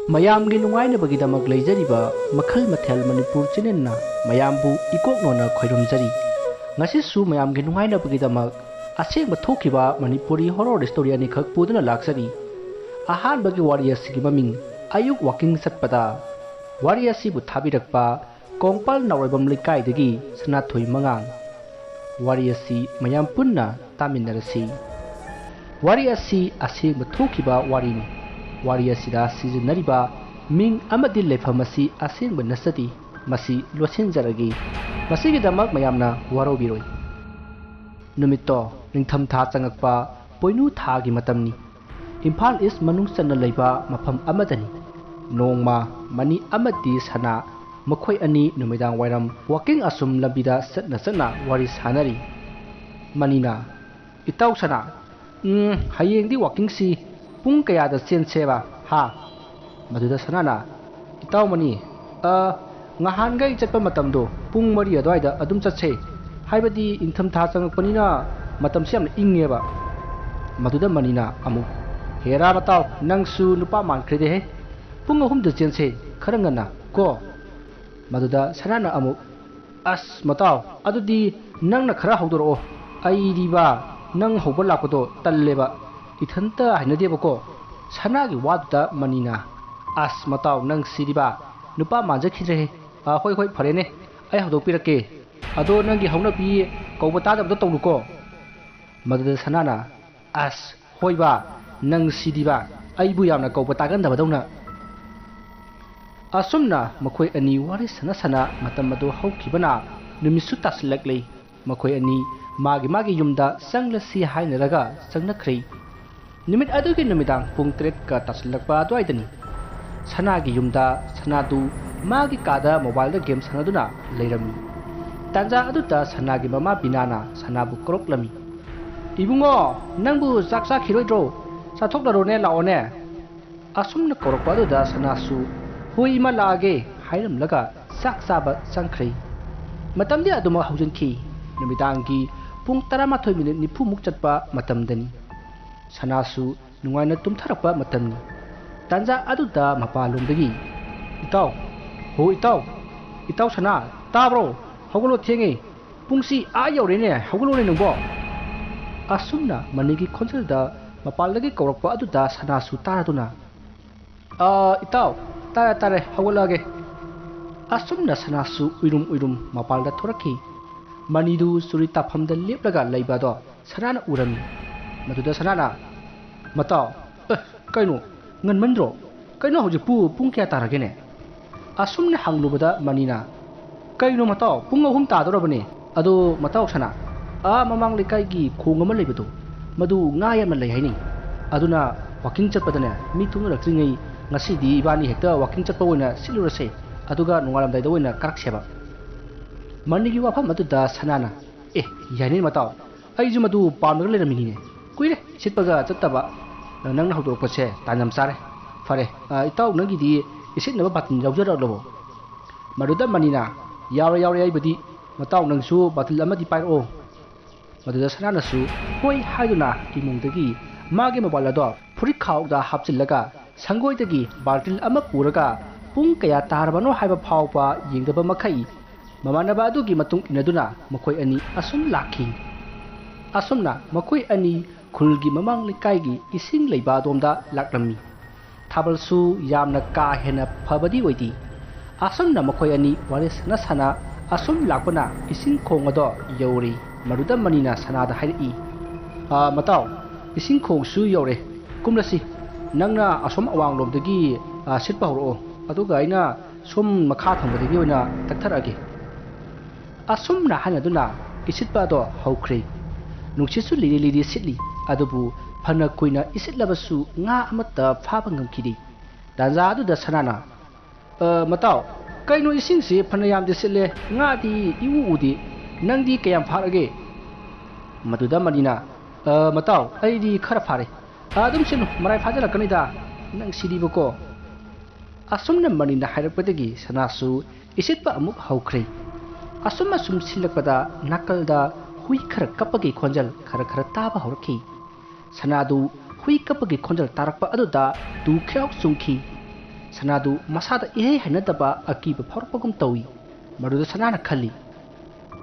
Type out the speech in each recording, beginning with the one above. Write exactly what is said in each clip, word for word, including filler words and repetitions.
ꯃꯌꯥꯝꯒꯤ ꯅꯨꯡꯉꯥꯏꯅꯕꯒꯤꯗꯃꯛ ꯂꯩꯖꯔꯤꯕ ꯃꯈꯜ ꯃꯊꯦꯜ ꯃꯅꯤꯄꯨꯔ ꯆꯦꯅꯦꯜꯅ ꯃꯌꯥꯝꯕꯨ ꯏꯀꯣꯛꯅꯣꯅ ꯈꯣꯏꯔꯨꯝꯖꯔꯤ꯫ ꯉꯁꯤꯁꯨ ꯃꯌꯥꯝꯒꯤ ꯅꯨꯡꯉꯥꯏꯅꯕꯒꯤꯗꯃꯛ ꯑꯁꯦꯡꯕ ꯊꯣꯛꯈꯤꯕ ꯃꯅꯤꯄꯨꯔꯤ ꯍꯣꯔꯣꯔ ꯁ꯭ꯇꯣꯔꯤ ꯑꯅꯤꯈꯛ ꯄꯨꯗꯨꯅ ꯂꯥꯛꯆꯔꯤ꯫ ꯑꯍꯥꯟꯕꯒꯤ ꯋꯥꯔꯤ ꯑꯁꯤꯒꯤ ꯃꯃꯤꯡ ꯑꯌꯨꯛ ꯋꯥꯀꯤꯡ ꯆꯠꯄꯗ꯫ ꯋꯥꯔꯤ ꯑꯁꯤꯕꯨ ꯊꯥꯕꯤꯔꯛꯄ ꯀꯣꯡꯄꯥꯜ ꯅꯥꯎꯔꯩꯕꯝ ꯂꯩꯀꯥꯏꯗꯒꯤ ꯁꯅꯥꯊꯣꯏ ꯃꯉꯥꯡ꯫ ꯋꯥꯔꯤ ꯑꯁꯤ ꯃꯌꯥꯝ ꯄꯨꯟꯅ ꯇꯥꯃꯤꯟꯅꯔꯁꯤ꯫ ꯋꯥꯔꯤ ꯑꯁꯤ ꯑꯁꯦꯡꯕ ꯊꯣꯛꯈꯤꯕ ꯋꯥꯔꯤꯅꯤ꯫ ꯋꯥꯔꯤ ꯑꯁꯤꯗ ꯁꯤꯖꯤꯟꯅꯔꯤꯕ ꯃꯤꯡ ꯑꯃꯗꯤ ꯂꯩꯐꯝ ꯑꯁꯤ ꯑꯁꯦꯡꯕ ꯅꯠꯆꯗꯦ꯫ ꯃꯁꯤ ꯂꯣꯠꯁꯤꯟꯖꯔꯒꯦ꯫ ꯃꯁꯤꯒꯤꯗꯃꯛ ꯃꯌꯥꯝꯅ ꯋꯥꯔꯧꯕꯤꯔꯣꯏ꯫ ꯅꯨꯃꯤꯠꯇꯣ ꯅꯤꯡꯊꯝꯊꯥ ꯆꯪꯉꯛꯄ ꯄꯣꯏꯅꯨ ꯊꯥꯒꯤ ꯃꯇꯝꯅꯤ꯫ ꯏꯝꯐꯥꯜ ꯏꯁ ꯃꯅꯨꯡ ꯆꯟꯅ ꯂꯩꯕ ꯃꯐꯝ ꯑꯃꯗꯅꯤ꯫ ꯅꯣꯡꯃ ꯃꯅꯤ ꯑꯃꯗꯤ ꯁꯅꯥ ꯃꯈꯣꯏ ꯑꯅꯤ ꯅꯨꯃꯤꯗꯥꯡ ꯋꯥꯏꯔꯝ ꯋꯥꯀꯤꯡ ꯑꯁꯨꯝ ꯂꯝꯕꯤꯗ ꯆꯠꯅ ꯆꯠꯅ ꯋꯥꯔꯤ ꯁꯥꯅꯔꯤ꯫ ꯃꯅꯤꯅ, "ꯏꯇꯥꯎ ꯁꯅꯥ, ꯎꯝ, ꯍꯌꯦꯡꯗꯤ ꯋꯥꯀꯤꯡꯁꯤ ꯄꯨꯡ ꯀꯌꯥꯗ ꯆꯦꯟꯁꯦꯕ, ꯍꯥ?" ꯃꯗꯨꯗ ꯁꯅꯥꯅ, "ꯏꯇꯥꯎ ꯃꯅꯤ, ꯑ, ꯉꯍꯥꯟꯈꯩ ꯆꯠꯄ ꯃꯇꯝꯗꯣ ꯄꯨꯡ ꯃꯔꯤ ꯑꯗꯨꯋꯥꯏꯗ ꯑꯗꯨꯝ ꯆꯠꯁꯦ꯫ ꯍꯥꯏꯕꯗꯤ ꯏꯪꯊꯝꯊꯥ ꯆꯪꯉꯛꯄꯅꯤꯅ ꯃꯇꯝꯁꯤ ꯌꯥꯝꯅ ꯏꯪꯉꯦꯕ꯫" ꯃꯗꯨꯗ ꯃꯅꯤꯅ ꯑꯃꯨꯛ, "ꯍꯦꯔꯥ ꯃꯇꯥꯎ, ꯅꯪꯁꯨ ꯅꯨꯄꯥ ꯃꯥꯟꯈ꯭ꯔꯦꯗꯦꯍꯦ꯫ ꯄꯨꯡ ꯑꯍꯨꯝꯗ ꯆꯦꯟꯁꯦ, ꯈꯔ ꯉꯟꯅ ꯀꯣ?" ꯃꯗꯨꯗ ꯁꯅꯥꯅ ꯑꯃꯨꯛ, "ꯑꯁ ꯃꯇꯥꯎ, ꯑꯗꯨꯗꯤ ꯅꯪꯅ ꯈꯔ ꯍꯧꯗꯣꯔꯛꯑꯣ꯫ ꯑꯩꯗꯤꯕ ꯅꯪ ꯍꯧꯕ ꯂꯥꯛꯄꯗꯣ ꯇꯜꯂꯦꯕ, ꯏꯊꯟꯇ ꯍꯩꯅꯗꯦꯕꯀꯣ꯫" ꯁꯅꯥꯒꯤ ꯋꯥꯗꯨꯗ ꯃꯅꯤꯅ, "ꯑꯁ ꯃꯇꯥꯎ, ꯅꯪ ꯁꯤꯗꯤꯕ ꯅꯨꯄꯥ ꯃꯥꯟꯖꯈꯤꯗ꯭ꯔꯦꯍꯦ꯫ ꯑ, ꯍꯣꯏ ꯍꯣꯏ, ꯐꯔꯦꯅꯦ, ꯑꯩ ꯍꯧꯗꯣꯛꯄꯤꯔꯛꯀꯦ꯫ ꯑꯗꯣ ꯅꯪꯒꯤ ꯍꯧꯅꯕꯤ ꯀꯧꯕ ꯇꯥꯗꯕꯗꯣ ꯇꯧꯅꯨꯀꯣ꯫" ꯃꯗꯨꯗ ꯁꯅꯥꯅ, "ꯑꯁ, ꯍꯣꯏꯕ, ꯅꯪ ꯁꯤꯗꯤꯕ, ꯑꯩꯕꯨ ꯌꯥꯝꯅ ꯀꯧꯕ ꯇꯥꯒꯟꯗꯕꯗꯧꯅ꯫" ꯑꯁꯨꯝꯅ ꯃꯈꯣꯏ ꯑꯅꯤ ꯋꯥꯔꯤ ꯁꯥꯟꯅ ꯁꯥꯟꯅ ꯃꯇꯝ ꯑꯗꯨ ꯍꯧꯈꯤꯕꯅ ꯅꯨꯃꯤꯠꯁꯨ ꯇꯥꯁꯤꯜꯂꯛꯂꯦ꯫ ꯃꯈꯣꯏ ꯑꯅꯤ ꯃꯥꯒꯤ ꯃꯥꯒꯤ ꯌꯨꯝꯗ ꯆꯪꯂꯁꯤ ꯍꯥꯏꯅꯔꯒ ꯆꯪꯅꯈ꯭ꯔꯦ꯫ ꯅꯨꯃꯤꯠ ꯑꯗꯨꯒꯤ ꯅꯨꯃꯤꯗꯥꯡ ꯄꯨꯡ ꯇꯔꯦꯠꯀ ꯇꯥꯁꯤꯜꯂꯛꯄ ꯑꯗꯨꯋꯥꯏꯗꯅꯤ꯫ ꯁꯅꯥꯒꯤ ꯌꯨꯝꯗ ꯁꯅꯥꯗꯨ ꯃꯥꯒꯤ ꯀꯥꯗ ꯃꯣꯕꯥꯏꯜꯗ ꯒꯦꯝ ꯁꯥꯟꯅꯗꯨꯅ ꯂꯩꯔꯝꯃꯤ꯫ ꯇꯥꯟꯖꯥ ꯑꯗꯨꯗ ꯁꯅꯥꯒꯤ ꯃꯃꯥ ꯕꯤꯅꯥꯅ ꯁꯅꯥꯕꯨ ꯀꯧꯔꯛꯂꯝꯃꯤ꯫ "ꯏꯕꯨꯡꯉꯣ, ꯅꯪꯕꯨ ꯆꯥꯛ ꯆꯥꯈꯤꯔꯣꯏꯗ꯭ꯔꯣ? ꯆꯥꯊꯣꯛꯂꯔꯣꯅꯦ, ꯂꯥꯛꯑꯣꯅꯦ꯫" ꯑꯁꯨꯝꯅ ꯀꯧꯔꯛꯄ ꯑꯗꯨꯗ ꯁꯅꯥꯁꯨ, "ꯍꯣꯏ ꯏꯃꯥ, ꯂꯥꯛꯑꯒꯦ" ꯍꯥꯏꯔꯝꯂꯒ ꯆꯥꯛ ꯆꯥꯕ ꯆꯪꯈ꯭ꯔꯦ꯫ ꯃꯇꯝꯗꯤ ꯑꯗꯨꯃꯛ ꯍꯧꯖꯤꯟꯈꯤ꯫ ꯅꯨꯃꯤꯗꯥꯡꯒꯤ ꯄꯨꯡ ꯇꯔꯥꯃꯥꯊꯣꯏ ꯃꯤꯅꯤꯠ ꯅꯤꯐꯨꯃꯨꯛ ꯆꯠꯄ ꯃꯇꯝꯗꯅꯤ꯫ ꯁꯅꯥꯁꯨ ꯅꯨꯡꯉꯥꯏꯅ ꯇꯨꯝꯊꯔꯛꯄ ꯃꯇꯝꯅꯤ꯫ ꯇꯥꯟꯖꯥ ꯑꯗꯨꯗ ꯃꯄꯥꯟꯂꯣꯝꯗꯒꯤ, "ꯏꯇꯥꯎ, ꯍꯣ ꯏꯇꯥꯎ, ꯏꯇꯥꯎ ꯁꯅꯥ, ꯇꯥꯕ꯭ꯔꯣ? ꯍꯧꯒꯠꯂꯣ, ꯊꯦꯡꯉꯦ꯫ ꯄꯨꯡꯁꯤ ꯑꯥ ꯌꯧꯔꯦꯅꯦ, ꯍꯧꯒꯠꯂꯣꯅꯦ ꯅꯪꯕꯣ!" ꯑꯁꯨꯝꯅ ꯃꯅꯤꯒꯤ ꯈꯣꯟꯖꯦꯜꯗ ꯃꯄꯥꯟꯗꯒꯤ ꯀꯧꯔꯛꯄ ꯑꯗꯨꯗ ꯁꯅꯥꯁꯨ ꯇꯥꯔꯗꯨꯅ, "ꯑꯥ, ꯏꯇꯥꯎ, ꯇꯥꯔꯦ, ꯇꯥꯔꯦ, ꯍꯧꯒꯠꯂꯛꯑꯒꯦ꯫" ꯑꯁꯨꯝꯅ ꯁꯅꯥꯁꯨ ꯎꯏꯔꯨꯝ ꯎꯏꯔꯨꯝ ꯃꯄꯥꯟꯗ ꯊꯣꯔꯛꯈꯤ꯫ ꯃꯅꯤꯗꯨ ꯆꯨꯔꯤ ꯇꯥꯐꯝꯗ ꯂꯦꯞꯂꯒ ꯂꯩꯕ ꯑꯗꯣ ꯁꯅꯥꯅ ꯎꯔꯝꯃꯤ꯫ ꯃꯗꯨꯗ ꯁꯅꯥꯅ, "ꯃꯇꯥꯎ, ꯑꯦ, ꯀꯩꯅꯣ, ꯉꯟꯃꯟꯗ꯭ꯔꯣ? ꯀꯩꯅꯣ, ꯍꯧꯖꯤꯛꯄꯨ ꯄꯨꯡ ꯀꯌꯥ ꯇꯥꯔꯒꯦꯅꯦ?" ꯑꯁꯨꯝꯅ ꯍꯪꯂꯨꯕꯗ ꯃꯅꯤꯅ, "ꯀꯩꯅꯣ ꯃꯇꯥꯎ, ꯄꯨꯡ ꯑꯍꯨꯝ ꯇꯥꯗꯧꯔꯕꯅꯦ꯫ ꯑꯗꯣ ꯃꯇꯥꯎ ꯁꯅꯥ, ꯑꯥ ꯃꯃꯥꯡ ꯂꯩꯀꯥꯏꯒꯤ ꯈꯣꯡ ꯑꯃ ꯂꯩꯕꯗꯣ, ꯃꯗꯨ ꯉꯥ ꯌꯥꯝꯅ ꯂꯩ ꯍꯥꯏꯅꯤ꯫ ꯑꯗꯨꯅ ꯋꯥꯀꯤꯡ ꯆꯠꯄꯗꯅꯦ, ꯃꯤ ꯊꯨꯡꯅꯔꯛꯇ꯭ꯔꯤꯉꯩ ꯉꯁꯤꯗꯤ ꯏꯕꯥꯅꯤ ꯍꯦꯛꯇ ꯋꯥꯀꯤꯡ ꯆꯠꯄ ꯑꯣꯏꯅ ꯁꯤꯠꯂꯨꯔꯁꯦ꯫ ꯑꯗꯨꯒ ꯅꯣꯡꯉꯥꯜꯂꯝꯗꯥꯏꯗ ꯑꯣꯏꯅ ꯀꯥꯔꯛꯁꯦꯕ꯫" ꯃꯅꯤꯒꯤ ꯋꯥꯐꯝ ꯑꯗꯨꯗ ꯁꯅꯥꯅ, "ꯑꯦ, ꯌꯥꯏꯅꯦ ꯃꯇꯥꯎ, ꯑꯩꯁꯨ ꯃꯗꯨ ꯄꯥꯝꯂꯒ ꯂꯩꯔꯝꯃꯤꯅꯤꯅꯦ꯫ ꯀꯨꯏꯔꯦ ꯏꯁꯤꯠꯄꯒ ꯆꯠꯇꯕ꯫ ꯅꯪꯅ ꯍꯧꯗꯣꯔꯛꯄꯁꯦ ꯇꯥꯟ ꯌꯥꯝ ꯆꯥꯔꯦ꯫ ꯐꯔꯦ, ꯑ, ꯏꯇꯥꯎ ꯅꯪꯒꯤꯗꯤ ꯏꯁꯤꯠꯅꯕ ꯕꯥꯇꯤꯟ ꯌꯥꯎꯖꯔꯛꯂꯕꯣ?" ꯃꯗꯨꯗ ꯃꯅꯤꯅ, "ꯌꯥꯎꯔꯦ, ꯌꯥꯎꯔꯦ ꯑꯩꯕꯨꯗꯤ꯫ ꯃꯇꯥꯎ ꯅꯪꯁꯨ ꯕꯥꯇꯤꯜ ꯑꯃꯗꯤ ꯄꯥꯏꯔꯛꯑꯣ꯫" ꯃꯗꯨꯗ ꯁꯅꯥꯅꯁꯨ ꯍꯣꯏ ꯍꯥꯏꯗꯨꯅ ꯏꯃꯨꯡꯗꯒꯤ ꯃꯥꯒꯤ ꯃꯣꯕꯥꯏꯜ ꯑꯗꯣ ꯐꯨꯔꯤꯠ ꯈꯥꯎꯗ ꯍꯥꯞꯆꯤꯜꯂꯒ ꯁꯪꯒꯣꯏꯗꯒꯤ ꯕꯥꯜꯇꯤꯜ ꯑꯃ ꯄꯨꯔꯒ ꯄꯨꯡ ꯀꯌꯥ ꯇꯥꯔꯕꯅꯣ ꯍꯥꯏꯕ ꯐꯥꯎꯕ ꯌꯦꯡꯗꯕ ꯃꯈꯩ ꯃꯃꯥꯟꯅꯕ ꯑꯗꯨꯒꯤ ꯃꯇꯨꯡ ꯏꯟꯅꯗꯨꯅ ꯃꯈꯣꯏ ꯑꯅꯤ ꯑꯁꯨꯝ ꯂꯥꯛꯈꯤ꯫ ꯑꯁꯨꯝꯅ ꯃꯈꯣꯏ ꯑꯅꯤ ꯈꯨꯜꯒꯤ ꯃꯃꯥꯡ ꯂꯩꯀꯥꯏꯒꯤ ꯏꯁꯤꯡ ꯂꯩꯕ ꯑꯗꯣꯝꯗ ꯂꯥꯛꯂꯝꯃꯤ꯫ ꯊꯥꯕꯜꯁꯨ ꯌꯥꯝꯅ ꯀꯥ ꯍꯦꯟꯅ ꯐꯕꯗꯤ ꯑꯣꯏꯗꯦ꯫ ꯑꯁꯨꯝꯅ ꯃꯈꯣꯏ ꯑꯅꯤ ꯋꯥꯔꯤ ꯁꯥꯟꯅ ꯁꯥꯟꯅ ꯑꯁꯨꯝ ꯂꯥꯛꯄꯅ ꯏꯁꯤꯡ ꯈꯣꯡ ꯑꯗꯣ ꯌꯧꯔꯦ꯫ ꯃꯗꯨꯗ ꯃꯅꯤꯅ ꯁꯅꯥꯗ ꯍꯥꯏꯔꯛꯏ, "ꯑ, ꯃꯇꯥꯎ, ꯏꯁꯤꯡ ꯈꯣꯡꯁꯨ ꯌꯧꯔꯦ꯫ ꯀꯨꯝꯂꯁꯤ꯫ ꯅꯪꯅ ꯑꯁꯣꯝ ꯑꯋꯥꯡꯂꯣꯝꯗꯒꯤ, ꯑ, ꯁꯤꯠꯄ ꯍꯧꯔꯛꯑꯣ꯫ ꯑꯗꯨꯒ ꯑꯩꯅ ꯁꯣꯝ ꯃꯈꯥ ꯊꯪꯕꯗꯒꯤ ꯑꯣꯏꯅ ꯇꯛꯊꯔꯛꯑꯒꯦ꯫" ꯑꯁꯨꯝꯅ ꯍꯥꯏꯅꯗꯨꯅ ꯏꯁꯤꯠꯄ ꯑꯗꯣ ꯍꯧꯈ꯭ꯔꯦ꯫ ꯅꯨꯡꯁꯤꯠꯁꯨ ꯂꯤꯔꯤ ꯂꯤꯔꯤ ꯁꯤꯠꯂꯤ, ꯑꯗꯨꯕꯨ ꯐꯅ ꯀꯨꯏꯅ ꯏꯁꯤꯠꯂꯕꯁꯨ ꯉꯥ ꯑꯃꯠꯇ ꯐꯥꯕ ꯉꯝꯈꯤꯗꯦ꯫ ꯇꯥꯟꯖꯥ ꯑꯗꯨꯗ ꯁꯅꯥꯅ, "ꯑ, ꯃꯇꯥꯎ, ꯀꯩꯅꯣ ꯏꯁꯤꯡꯁꯤ ꯐꯅ ꯌꯥꯝꯗꯤ ꯁꯤꯠꯂꯦ, ꯉꯥꯗꯤ ꯏꯎ ꯎꯗꯦ, ꯅꯪꯗꯤ ꯀꯌꯥꯝ ꯐꯥꯔꯒꯦ?" ꯃꯗꯨꯗ ꯃꯅꯤꯅ, "ꯑ, ꯃꯇꯥꯎ, ꯑꯩꯗꯤ ꯈꯔ ꯐꯥꯔꯦ꯫ ꯑ, ꯑꯗꯨꯝ ꯁꯤꯠꯂꯨ, ꯃꯔꯥꯏ ꯐꯥꯖꯤꯜꯂꯛꯀꯅꯤꯗ, ꯅꯪ ꯁꯤꯗꯤꯕꯀꯣ꯫" ꯑꯁꯨꯝꯅ ꯃꯅꯤꯅ ꯍꯥꯏꯔꯛꯄꯗꯒꯤ ꯁꯅꯥꯁꯨ ꯏꯁꯤꯠꯄ ꯑꯃꯨꯛ ꯍꯧꯈ꯭ꯔꯦ꯫ ꯑꯁꯨꯝ ꯑꯁꯨꯝ ꯁꯤꯜꯂꯛꯄꯗ ꯅꯥꯀꯜꯗ ꯍꯨꯏ ꯈꯔ ꯀꯞꯄꯒꯤ ꯈꯣꯟꯖꯦꯜ ꯈꯔ ꯈꯔ ꯇꯥꯕ ꯍꯧꯔꯛꯈꯤ꯫ ꯁꯅꯥꯗꯨ ꯍꯨꯏ ꯀꯞꯄꯒꯤ ꯈꯣꯟꯖꯦꯜ ꯇꯥꯔꯛꯄ ꯑꯗꯨꯗ ꯇꯨ ꯈ꯭ꯌꯥꯎ ꯆꯨꯡꯈꯤ꯫ ꯁꯅꯥꯗꯨ ꯃꯁꯥꯗ ꯏꯍꯩ ꯍꯩꯅꯗꯕ ꯑꯀꯤꯕ ꯐꯥꯎꯔꯛꯄꯒꯨꯝ ꯇꯧꯏ꯫ ꯃꯗꯨꯗ ꯁꯅꯥꯅ ꯈꯜꯂꯤ,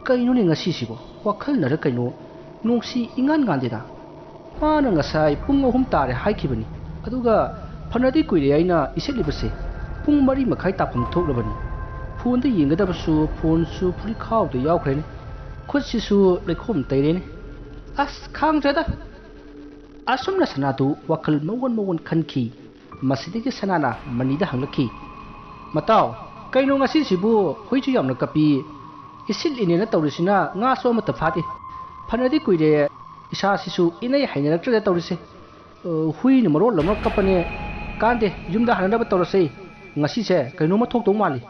"ꯀꯩꯅꯣꯅꯦ ꯉꯁꯤꯁꯤꯕꯣ? ꯋꯥꯈꯜꯅꯔ ꯀꯩꯅꯣ, ꯅꯣꯡꯁꯤ ꯏꯉꯥꯟ ꯉꯥꯟꯗꯦꯗ꯫ ꯃꯥꯅ ꯉꯁꯥꯏ ꯄꯨꯡ ꯑꯍꯨꯝ ꯇꯥꯔꯦ ꯍꯥꯏꯈꯤꯕꯅꯤ, ꯑꯗꯨꯒ ꯐꯅꯗꯤ ꯀꯨꯏꯔꯦ ꯑꯩꯅ ꯏꯁꯤꯠꯂꯤꯕꯁꯦ꯫ ꯄꯨꯡ ꯃꯔꯤ ꯃꯈꯥꯏ ꯇꯥꯐꯝ ꯊꯣꯛꯂꯕꯅꯤ꯫ ꯐꯣꯟꯗ ꯌꯦꯡꯒꯗꯕꯁꯨ ꯐꯣꯟꯁꯨ ꯐꯨꯔꯤꯠꯈꯥꯎꯗ ꯌꯥꯎꯈ꯭ꯔꯦꯅꯦ꯫ ꯈꯨꯠꯁꯤꯁꯨ ꯂꯩꯈꯣꯝ ꯇꯩꯔꯦꯅꯦ꯫ ꯑꯁ, ꯈꯪꯗ꯭ꯔꯦꯗ"꯫ ꯑꯁꯨꯝꯅ ꯁꯅꯥꯗꯨ ꯋꯥꯈꯜ ꯃꯑꯣꯟ ꯃꯑꯣꯟ ꯈꯟꯈꯤ꯫ ꯃꯁꯤꯗꯒꯤ ꯁꯅꯥꯅ ꯃꯅꯤꯗ ꯍꯪꯂꯛꯈꯤ, "ꯃꯇꯥꯎ, ꯀꯩꯅꯣ ꯉꯁꯤꯁꯤꯕꯨ ꯍꯨꯏꯁꯨ ꯌꯥꯝꯅ ꯀꯞꯄꯤ, ꯏꯁꯤꯠꯂꯤꯅꯦꯅ ꯇꯧꯔꯤꯁꯤꯅ ꯉꯥꯁꯨ ꯑꯃꯠꯇ ꯐꯥꯗꯦ꯫ ꯐꯅꯗꯤ ꯀꯨꯏꯔꯦ, ꯏꯁꯥꯁꯤꯁꯨ ꯏꯅꯩ ꯍꯩꯅꯔꯛꯇ꯭ꯔꯦꯗ ꯇꯧꯔꯤꯁꯦ꯫ ꯑ, ꯍꯨꯏꯅ ꯃꯔꯣꯜ ꯑꯃ ꯀꯞꯄꯅꯦ꯫ ꯀꯥꯟꯗꯦ, ꯌꯨꯝꯗ ꯍꯟꯅꯅꯕ ꯇꯧꯔꯁꯦ꯫ ꯉꯁꯤꯁꯦ ꯀꯩꯅꯣꯝꯃ ꯊꯣꯛꯇꯧ ꯃꯥꯜꯂꯤ"꯫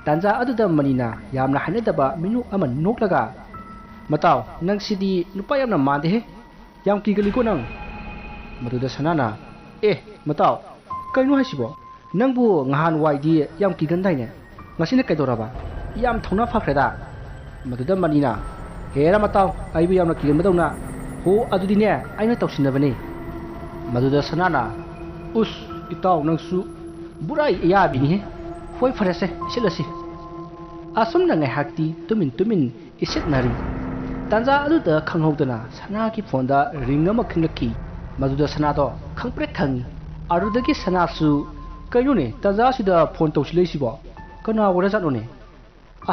ꯇꯥꯟꯖꯥ ꯑꯗꯨꯗ ꯃꯅꯤꯅ ꯌꯥꯝꯅ ꯍꯩꯅꯗꯕ ꯃꯤꯅꯣꯛ ꯑꯃ ꯅꯣꯛꯂꯒ, "ꯃꯇꯥꯎ, ꯅꯪꯁꯤꯗꯤ ꯅꯨꯄꯥ ꯌꯥꯝꯅ ꯃꯥꯟꯗꯦꯍꯦ꯫ ꯌꯥꯝ ꯀꯤꯒꯜꯂꯤꯀꯣ ꯅꯪ"꯫ ꯃꯗꯨꯗ ꯁꯅꯥꯅ, "ꯑꯦ, ꯃꯇꯥꯎ, ꯀꯩꯅꯣ ꯍꯥꯏꯁꯤꯕꯣ? ꯅꯪꯕꯨ ꯉꯍꯥꯟꯋꯥꯏꯗꯤ ꯌꯥꯝ ꯀꯤꯒꯟꯗꯥꯏꯅꯦ? ꯉꯁꯤꯅ ꯀꯩꯗꯧꯔꯕ? ꯌꯥꯝ ꯊꯧꯅꯥ ꯐꯈ꯭ꯔꯦꯗ"꯫ ꯃꯗꯨꯗ ꯃꯅꯤꯅ, "ꯍꯦꯔꯥ ꯃꯇꯥꯎ, ꯑꯩꯕꯨ ꯌꯥꯝꯅ ꯀꯤꯒꯟꯕꯗꯧꯅ꯫ ꯍꯣ, ꯑꯗꯨꯗꯤꯅꯦ, ꯑꯩꯅ ꯇꯧꯁꯤꯟꯅꯕꯅꯦ"꯫ ꯃꯗꯨꯗ ꯁꯅꯥꯅ, "ꯎꯁ, ꯏꯇꯥꯎ ꯅꯪꯁꯨ ꯕꯨꯔꯥꯏ ꯑꯌꯥꯕꯤꯅꯤꯍꯦ꯫ ꯍꯣꯏ, ꯐꯔꯦꯁꯦ, ꯏꯁꯤꯠꯂꯁꯤ"꯫ ꯑꯁꯨꯝꯅ ꯉꯥꯏꯍꯥꯛꯇꯤ ꯇꯨꯃꯤꯟ ꯇꯨꯃꯤꯟ ꯏꯁꯤꯠꯅꯔꯤ꯫ ꯇꯥꯟꯖꯥ ꯑꯗꯨꯗ ꯈꯪꯍꯧꯗꯅ ꯁꯅꯥꯒꯤ ꯐꯣꯟꯗ ring ꯑꯃ ꯈꯤꯡꯂꯛꯈꯤ꯫ ꯃꯗꯨꯗ ꯁꯅꯥꯗꯣ ꯈꯪꯄ꯭ꯔꯦꯛ ꯈꯪꯉꯤ꯫ ꯑꯗꯨꯗꯒꯤ ꯁꯅꯥꯁꯨ, "ꯀꯩꯅꯣꯅꯦ, ꯇꯥꯟꯖꯥ ꯑꯁꯤꯗ ꯐꯣꯟ ꯇꯧꯁꯤꯜꯂꯛꯏꯁꯤꯕꯣ? ꯀꯅꯥ ꯑꯣꯏꯔꯖꯥꯠꯅꯣꯅꯦ?"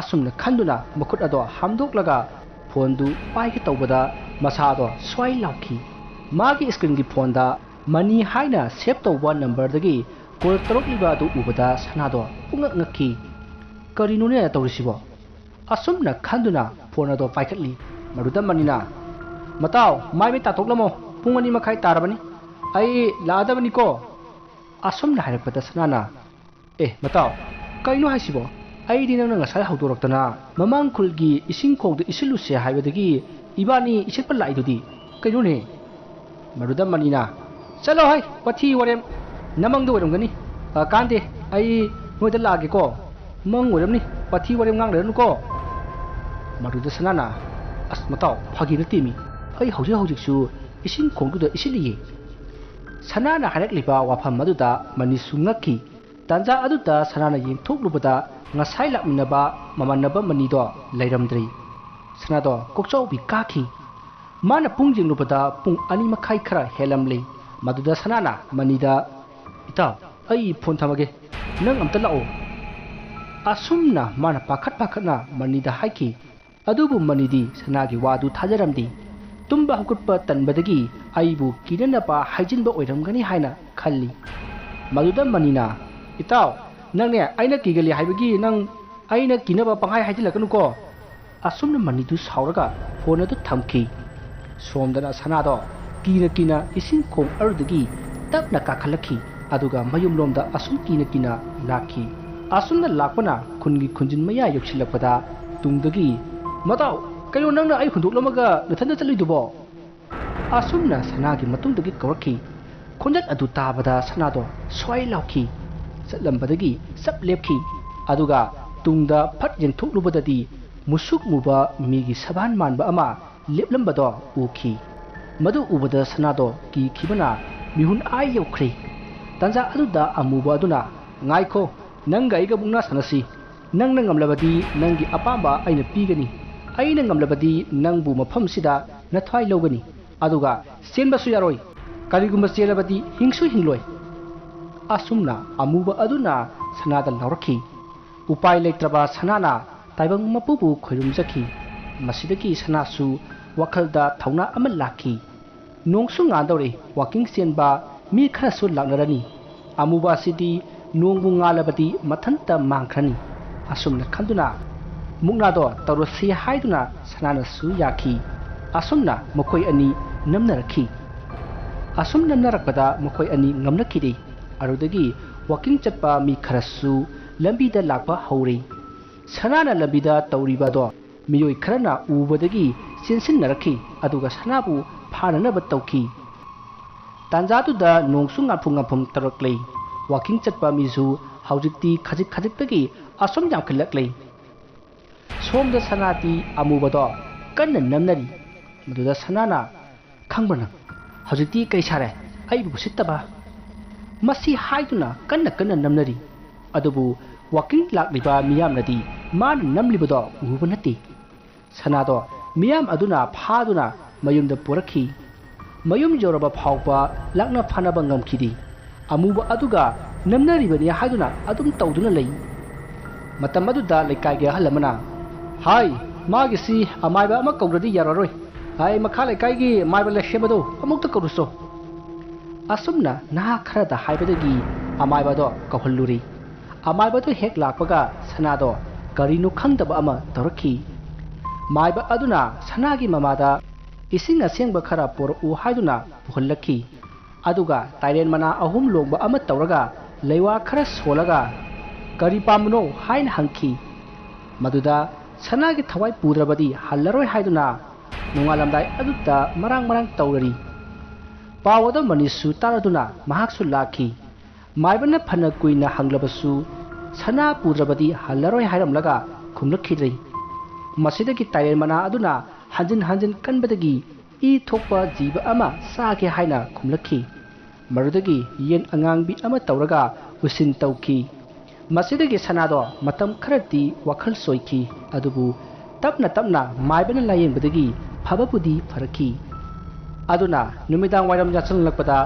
ꯑꯁꯨꯝꯅ ꯈꯟꯗꯨꯅ ꯃꯈꯨꯠ ꯑꯗꯣ ꯍꯥꯝꯗꯣꯛꯂꯒ ꯐꯣꯟꯗꯨ ꯄꯥꯏꯒꯦ ꯇꯧꯕꯗ ꯃꯁꯥꯗꯣ ꯁ꯭ꯋꯥꯏ ꯂꯥꯎꯈꯤ꯫ ꯃꯥꯒꯤ screenꯒꯤ ꯐꯣꯟꯗ ꯃꯅꯤ ꯍꯥꯏꯅ save ꯇꯧꯕ numberꯗꯒꯤ call ꯇꯧꯔꯛꯂꯤꯕ ꯑꯗꯨ ꯎꯕꯗ ꯁꯅꯥꯗꯣ ꯄꯨꯡꯉꯛ ꯉꯛꯈꯤ꯫ "ꯀꯔꯤꯅꯣꯅꯦ ꯇꯧꯔꯤꯁꯤꯕꯣ?" ꯑꯁꯨꯝꯅ ꯈꯟꯗꯨꯅ ꯐꯣꯟ ꯑꯗꯣ ꯄꯥꯏꯈꯠꯂꯤ꯫ ꯃꯗꯨꯗ ꯃꯅꯤꯅ, "ꯃꯇꯥꯎ, ꯃꯥꯏ ꯃꯤꯠ ꯇꯥꯊꯣꯛꯂꯝꯃꯣ, ꯄꯨꯡ ꯑꯅꯤ ꯃꯈꯥꯏ ꯇꯥꯔꯕꯅꯤ꯫ ꯑꯩ ꯂꯥꯛꯑꯗꯕꯅꯤꯀꯣ"꯫ ꯑꯁꯨꯝꯅ ꯍꯥꯏꯔꯛꯄꯗ ꯁꯅꯥꯅ, "ꯑꯦ, ꯃꯇꯥꯎ, ꯀꯩꯅꯣ ꯍꯥꯏꯁꯤꯕꯣ? ꯑꯩꯗꯤ ꯅꯪꯅ ꯉꯁꯥꯏ ꯍꯧꯗꯣꯔꯛꯇꯅ ꯃꯃꯥꯡ ꯈꯨꯜꯒꯤ ꯏꯁꯤꯡ ꯈꯣꯡꯗ ꯏꯁꯤꯜꯂꯨꯁꯦ ꯍꯥꯏꯕꯗꯒꯤ ꯏꯕꯥꯅꯤ ꯏꯁꯤꯠꯄ ꯂꯥꯛꯏꯗꯨꯗꯤ꯫ ꯀꯩꯅꯣꯅꯦ?" ꯃꯗꯨꯗ ꯃꯅꯤꯅ, "ꯆꯠꯂꯣ ꯍꯩ, ꯋꯥꯊꯤ ꯋꯥꯔꯦꯝ, ꯅꯃꯪꯗ ꯑꯣꯏꯔꯝꯒꯅꯤ꯫ ꯑ, ꯀꯥꯟꯗꯦ, ꯑꯩ ꯅꯣꯏꯗ ꯂꯥꯛꯑꯒꯦꯀꯣ꯫ ꯃꯪ ꯑꯣꯏꯔꯝꯅꯤ, ꯋꯥꯊꯤ ꯋꯥꯔꯦꯝ ꯉꯥꯡ ꯂꯩꯔꯅꯨꯀꯣ"꯫ ꯃꯗꯨꯗ ꯁꯅꯥꯅ, "ꯑꯁ ꯃꯇꯥꯎ, ꯐꯥꯒꯤ ꯅꯠꯇꯦꯃꯤ꯫ ꯑꯩ ꯍꯧꯖꯤꯛ ꯍꯧꯖꯤꯛꯁꯨ ꯏꯁꯤꯡ ꯈꯣꯡꯗꯨꯗ ꯏꯁꯤꯜꯂꯤꯌꯦ꯫ ꯁꯅꯥꯅ ꯍꯥꯏꯔꯛꯂꯤꯕ ꯋꯥꯐꯝ ꯑꯗꯨꯗ ꯃꯅꯤꯁꯨ ꯉꯛꯈꯤ꯫ ꯇꯥꯟꯖꯥ ꯑꯗꯨꯗ ꯁꯅꯥꯅ ꯌꯦꯡꯊꯣꯛꯂꯨꯕꯗ ꯉꯁꯥꯏ ꯂꯥꯛꯃꯤꯟꯅꯕ ꯃꯃꯥꯟꯅꯕ ꯃꯅꯤꯗꯣ ꯂꯩꯔꯝꯗ꯭ꯔꯦ꯫ ꯁꯅꯥꯗꯣ ꯀꯣꯛꯆꯥꯎꯕꯤ ꯀꯥꯈꯤ꯫ ꯃꯥꯅ ꯄꯨꯡ ꯌꯦꯡꯂꯨꯕꯗ ꯄꯨꯡ ꯑꯅꯤ ꯃꯈꯥꯏ ꯈꯔ ꯍꯦꯜꯂꯝꯂꯦ꯫ ꯃꯗꯨꯗ ꯁꯅꯥꯅ ꯃꯅꯤꯗ, "ꯏꯇꯥꯎ, ꯑꯩ ꯐꯣꯟ ꯊꯝꯃꯒꯦ, ꯅꯪ ꯑꯝꯇ ꯂꯥꯛꯑꯣ"꯫ ꯑꯁꯨꯝꯅ ꯃꯥꯅ ꯄꯥꯈꯠ ꯄꯥꯈꯠꯅ ꯃꯅꯤꯗ ꯍꯥꯏꯈꯤ꯫ ꯑꯗꯨꯕꯨ ꯃꯅꯤꯗꯤ ꯁꯅꯥꯒꯤ ꯋꯥꯗꯨ ꯊꯥꯖꯔꯝꯗꯦ꯫ ꯇꯨꯝꯕ ꯍꯧꯒꯠꯄ ꯇꯟꯕꯗꯒꯤ ꯑꯩꯕꯨ ꯀꯤꯅꯅꯕ ꯍꯥꯏꯖꯤꯟꯕ ꯑꯣꯏꯔꯝꯒꯅꯤ ꯍꯥꯏꯅ ꯈꯜꯂꯤ꯫ ꯃꯗꯨꯗ ꯃꯅꯤꯅ, "ꯏꯇꯥꯎ, ꯅꯪꯅꯦ ꯑꯩꯅ ꯀꯤꯒꯜꯂꯤ ꯍꯥꯏꯕꯒꯤ ꯅꯪ ꯑꯩꯅ ꯀꯤꯅꯕ ꯄꯪꯍꯥꯏ ꯍꯥꯏꯖꯤꯜꯂꯛꯀꯅꯨꯀꯣ"꯫ ꯑꯁꯨꯝꯅ ꯃꯅꯤꯗꯨ ꯁꯥꯎꯔꯒ ꯐꯣꯟ ꯑꯗꯨ ꯊꯝꯈꯤ꯫ ꯁꯣꯝꯗꯅ ꯁꯅꯥꯗꯣ ꯀꯤꯅ ꯀꯤꯅ ꯏꯁꯤꯡ ꯈꯣꯡ ꯑꯗꯨꯗꯒꯤ ꯇꯞꯅ ꯀꯥꯈꯠꯂꯛꯈꯤ꯫ ꯑꯗꯨꯒ ꯃꯌꯨꯝꯂꯣꯝꯗ ꯑꯁꯨꯝ ꯀꯤꯅ ꯀꯤꯅ ꯂꯥꯛꯈꯤ꯫ ꯑꯁꯨꯝꯅ ꯂꯥꯛꯄꯅ ꯈꯨꯟꯒꯤ ꯈꯨꯟꯖꯤꯟ ꯃꯌꯥ ꯌꯧꯁꯤꯜꯂꯛꯄꯗ ꯇꯨꯡꯗꯒꯤ, "ꯃꯇꯥꯎ, ꯀꯩꯅꯣ ꯅꯪꯅ ꯑꯩ ꯍꯨꯟꯗꯣꯛꯂꯝꯃꯒ ꯅꯊꯟꯗ ꯆꯠꯂꯤꯗꯨꯕꯣ?" ꯑꯁꯨꯝꯅ ꯁꯅꯥꯒꯤ ꯃꯇꯨꯡꯗꯒꯤ ꯀꯧꯔꯛꯈꯤ꯫ ꯈꯣꯟꯖꯦꯜ ꯑꯗꯨ ꯇꯥꯕꯗ ꯁꯅꯥꯗꯣ ꯁ꯭ꯋꯥꯏ ꯂꯥꯎꯈꯤ꯫ ꯆꯠꯂꯝꯕꯗꯒꯤ ꯆꯞ ꯂꯦꯞꯈꯤ꯫ ꯑꯗꯨꯒ ꯇꯨꯡꯗ ꯐꯠ ꯌꯦꯡꯊꯣꯛꯂꯨꯕꯗꯗꯤ ꯃꯨꯁꯨꯛ ꯃꯨꯕ ꯃꯤꯒꯤ ꯁꯕꯥꯟ ꯃꯥꯟꯕ ꯑꯃ ꯂꯦꯞꯂꯝꯕꯗꯣ ꯎꯈꯤ꯫ ꯃꯗꯨ ꯎꯕꯗ ꯁꯅꯥꯗꯣ ꯀꯤꯈꯤꯕꯅ ꯃꯤꯍꯨꯟ ꯑꯥ ꯌꯧꯈ꯭ꯔꯦ꯫ ꯇꯥꯟꯖꯥ ꯑꯗꯨꯗ ꯑꯃꯨꯕ ꯑꯗꯨꯅ, "ꯉꯥꯏꯈꯣ, ꯅꯪꯒ ꯑꯩꯒ ꯃꯨꯛꯅꯥ ꯁꯥꯟꯅꯁꯤ꯫ ꯅꯪꯅ ꯉꯝꯂꯕꯗꯤ ꯅꯪꯒꯤ ꯑꯄꯥꯝꯕ ꯑꯩꯅ ꯄꯤꯒꯅꯤ꯫ ꯑꯩꯅ ꯉꯝꯂꯕꯗꯤ ꯅꯪꯕꯨ ꯃꯐꯝꯁꯤꯗ ꯅꯊ꯭ꯋꯥꯏ ꯂꯧꯒꯅꯤ꯫ ꯑꯗꯨꯒ ꯆꯦꯟꯕꯁꯨ ꯌꯥꯔꯣꯏ꯫ ꯀꯔꯤꯒꯨꯝꯕ ꯆꯦꯜꯂꯕꯗꯤ ꯍꯤꯡꯁꯨ ꯍꯤꯡꯂꯣꯏ"꯫ ꯑꯁꯨꯝꯅ ꯑꯃꯨꯕ ꯑꯗꯨꯅ ꯁꯅꯥꯗ ꯂꯥꯎꯔꯛꯈꯤ꯫ ꯎꯄꯥꯏ ꯂꯩꯇ꯭ꯔꯕ ꯁꯅꯥꯅ ꯇꯥꯏꯕꯪ ꯃꯄꯨꯕꯨ ꯈꯣꯏꯔꯨꯝꯖꯈꯤ꯫ ꯃꯁꯤꯗꯒꯤ ꯁꯅꯥꯁꯨ ꯋꯥꯈꯜꯗ ꯊꯧꯅꯥ ꯑꯃ ꯂꯥꯛꯈꯤ꯫ ꯅꯣꯡꯁꯨ ꯉꯥꯟꯗꯧꯔꯦ, ꯋꯥꯀꯤꯡ ꯆꯦꯟꯕ ꯃꯤ ꯈꯔꯁꯨ ꯂꯥꯛꯅꯔꯅꯤ꯫ ꯑꯃꯨꯕ ꯑꯁꯤꯗꯤ ꯅꯣꯡꯕꯨ ꯉꯥꯜꯂꯕꯗꯤ ꯃꯊꯟꯇ ꯃꯥꯡꯈ꯭ꯔꯅꯤ꯫ ꯑꯁꯨꯝꯅ ꯈꯟꯗꯨꯅ ꯃꯨꯛꯅꯥꯗꯣ ꯇꯧꯔꯁꯤ ꯍꯥꯏꯗꯨꯅ ꯁꯅꯥꯅꯁꯨ ꯌꯥꯈꯤ꯫ ꯑꯁꯨꯝꯅ ꯃꯈꯣꯏ ꯑꯅꯤ ꯅꯝꯅꯔꯛꯈꯤ꯫ ꯑꯁꯨꯝ ꯅꯝꯅꯔꯛꯄꯗ ꯃꯈꯣꯏ ꯑꯅꯤ ꯉꯝꯅꯈꯤꯗꯦ꯫ ꯑꯗꯨꯗꯒꯤ ꯋꯥꯀꯤꯡ ꯆꯠꯄ ꯃꯤ ꯈꯔꯁꯨ ꯂꯝꯕꯤꯗ ꯂꯥꯛꯄ ꯍꯧꯔꯦ꯫ ꯁꯅꯥꯅ ꯂꯝꯕꯤꯗ ꯇꯧꯔꯤꯕ ꯑꯗꯣ ꯃꯤꯑꯣꯏ ꯈꯔꯅ ꯎꯕꯗꯒꯤ ꯆꯦꯟꯁꯤꯟꯅꯔꯛꯈꯤ, ꯑꯗꯨꯒ ꯁꯅꯥꯕꯨ ꯐꯥꯅꯅꯕ ꯇꯧꯈꯤ꯫ ꯇꯥꯟꯖꯥꯗꯨꯗ ꯅꯣꯡꯁꯨ ꯉꯥꯟꯐꯨ ꯉꯥꯟꯐꯨꯝ ꯇꯧꯔꯛꯂꯦ꯫ ꯋꯥꯀꯤꯡ ꯆꯠꯄ ꯃꯤꯁꯨ ꯍꯧꯖꯤꯛꯇꯤ ꯈꯖꯤꯛ ꯈꯖꯤꯛꯇꯒꯤ ꯑꯁꯨꯝ ꯌꯥꯝꯈꯠꯂꯛꯂꯦ꯫ ꯁꯣꯝꯗ ꯁꯅꯥꯗꯤ ꯑꯃꯨꯕꯗꯣ ꯀꯟꯅ ꯅꯝꯅꯔꯤ꯫ ꯃꯗꯨꯗ ꯁꯅꯥꯅ, "ꯈꯪꯕ꯭ꯔꯥ ꯅꯪ, ꯍꯧꯖꯤꯛꯇꯤ ꯀꯩ ꯁꯥꯔꯦ? ꯑꯩꯕꯨ ꯎꯁꯤꯠꯇꯕ!" ꯃꯁꯤ ꯍꯥꯏꯗꯨꯅ ꯀꯟꯅ ꯀꯟꯅ ꯅꯝꯅꯔꯤ꯫ ꯑꯗꯨꯕꯨ ꯋꯥꯀꯤꯡ ꯂꯥꯛꯂꯤꯕ ꯃꯤꯌꯥꯝꯅꯗꯤ ꯃꯥꯅ ꯅꯝꯂꯤꯕꯗꯣ ꯎꯕ ꯅꯠꯇꯦ꯫ ꯁꯅꯥꯗꯣ ꯃꯤꯌꯥꯝ ꯑꯗꯨꯅ ꯐꯥꯗꯨꯅ ꯃꯌꯨꯝꯗ ꯄꯨꯔꯛꯈꯤ꯫ ꯃꯌꯨꯝ ꯌꯧꯔꯕ ꯐꯥꯎꯕ ꯂꯥꯛꯅ ꯐꯥꯅꯕ ꯉꯝꯈꯤꯗꯦ꯫ ꯑꯃꯨꯕ ꯑꯗꯨꯒ ꯅꯝꯅꯔꯤꯕꯅꯤ ꯍꯥꯏꯗꯨꯅ ꯑꯗꯨꯝ ꯇꯧꯗꯨꯅ ꯂꯩ꯫ ꯃꯇꯝ ꯑꯗꯨꯗ ꯂꯩꯀꯥꯏꯒꯤ ꯑꯍꯜ ꯑꯃꯅ, "ꯍꯥꯏ, ꯃꯥꯒꯤꯁꯤ ꯑꯃꯥꯏꯕ ꯑꯃ ꯀꯧꯗ꯭ꯔꯗꯤ ꯌꯥꯔꯔꯣꯏ꯫ ꯑꯩ ꯃꯈꯥ ꯂꯩꯀꯥꯏꯒꯤ ꯃꯥꯏꯕ ꯂꯩꯁꯦꯝꯕꯗꯣ ꯑꯃꯨꯛꯇ ꯀꯧꯔꯨꯁꯣ꯫" ꯑꯁꯨꯝꯅ ꯅꯍꯥ ꯈꯔꯗ ꯍꯥꯏꯕꯗꯒꯤ ꯑꯃꯥꯏꯕꯗꯣ ꯀꯧꯍꯜꯂꯨꯔꯤ꯫ ꯑꯃꯥꯏꯕꯗꯣ ꯍꯦꯛ ꯂꯥꯛꯄꯒ ꯁꯅꯥꯗꯣ ꯀꯔꯤꯅꯣ ꯈꯪꯗꯕ ꯑꯃ ꯇꯧꯔꯛꯈꯤ꯫ ꯃꯥꯏꯕ ꯑꯗꯨꯅ ꯁꯅꯥꯒꯤ ꯃꯃꯥꯗ ꯏꯁꯤꯡ ꯑꯁꯦꯡꯕ ꯈꯔ ꯄꯨꯔꯛꯎ ꯍꯥꯏꯗꯨꯅ ꯄꯨꯍꯜꯂꯛꯈꯤ꯫ ꯑꯗꯨꯒ ꯇꯥꯏꯔꯦꯟ ꯃꯅꯥ ꯑꯍꯨꯝ ꯂꯣꯡꯕ ꯑꯃ ꯇꯧꯔꯒ ꯂꯩꯋꯥ ꯈꯔ ꯁꯣꯜꯂꯒ, "ꯀꯔꯤ ꯄꯥꯝꯕꯅꯣ?" ꯍꯥꯏꯅ ꯍꯪꯈꯤ꯫ ꯃꯗꯨꯗ ꯁꯅꯥꯒꯤ ꯊꯋꯥꯏ ꯄꯨꯗ꯭ꯔꯕꯗꯤ ꯍꯜꯂꯔꯣꯏ ꯍꯥꯏꯗꯨꯅ ꯅꯣꯡꯉꯥꯜꯂꯝꯗꯥꯏ ꯑꯗꯨꯗ ꯃꯔꯥꯡ ꯃꯔꯥꯡ ꯇꯧꯔꯔꯤ꯫ ꯄꯥꯎ ꯑꯗꯨ ꯃꯅꯤꯁꯁꯨ ꯇꯥꯔꯗꯨꯅ ꯃꯍꯥꯛꯁꯨ ꯂꯥꯛꯈꯤ꯫ ꯃꯥꯏꯕꯅ ꯐꯅ ꯀꯨꯏꯅ ꯍꯪꯂꯕꯁꯨ ꯁꯅꯥ ꯄꯨꯗ꯭ꯔꯕꯗꯤ ꯍꯜꯂꯔꯣꯏ ꯍꯥꯏꯔꯝꯂꯒ ꯈꯨꯝꯂꯛꯈꯤꯗ꯭ꯔꯦ꯫ ꯃꯁꯤꯗꯒꯤ ꯇꯥꯏꯔꯦꯟ ꯃꯅꯥ ꯑꯗꯨꯅ ꯍꯟꯖꯤꯟ ꯍꯟꯖꯤꯟ ꯀꯟꯕꯗꯒꯤ ꯏ ꯊꯣꯛꯄ ꯖꯤꯕ ꯑꯃ ꯆꯥꯒꯦ ꯍꯥꯏꯅ ꯈꯨꯝꯂꯛꯈꯤ꯫ ꯃꯗꯨꯗꯒꯤ ꯌꯦꯟ ꯑꯉꯥꯡꯕꯤ ꯑꯃ ꯇꯧꯔꯒ ꯎꯁꯤꯟ ꯇꯧꯈꯤ꯫ ꯃꯁꯤꯗꯒꯤ ꯁꯅꯥꯗꯣ ꯃꯇꯝ ꯈꯔꯗꯤ ꯋꯥꯈꯜ ꯆꯣꯏꯈꯤ, ꯑꯗꯨꯕꯨ ꯇꯞꯅ ꯇꯞꯅ ꯃꯥꯏꯕꯅ ꯂꯥꯌꯦꯡꯕꯗꯒꯤ ꯐꯕꯕꯨꯗꯤ ꯐꯔꯛꯈꯤ꯫ ꯑꯗꯨꯅ ꯅꯨꯃꯤꯗꯥꯡ ꯋꯥꯏꯔꯝ ꯌꯥꯆꯪꯂꯛꯄꯗ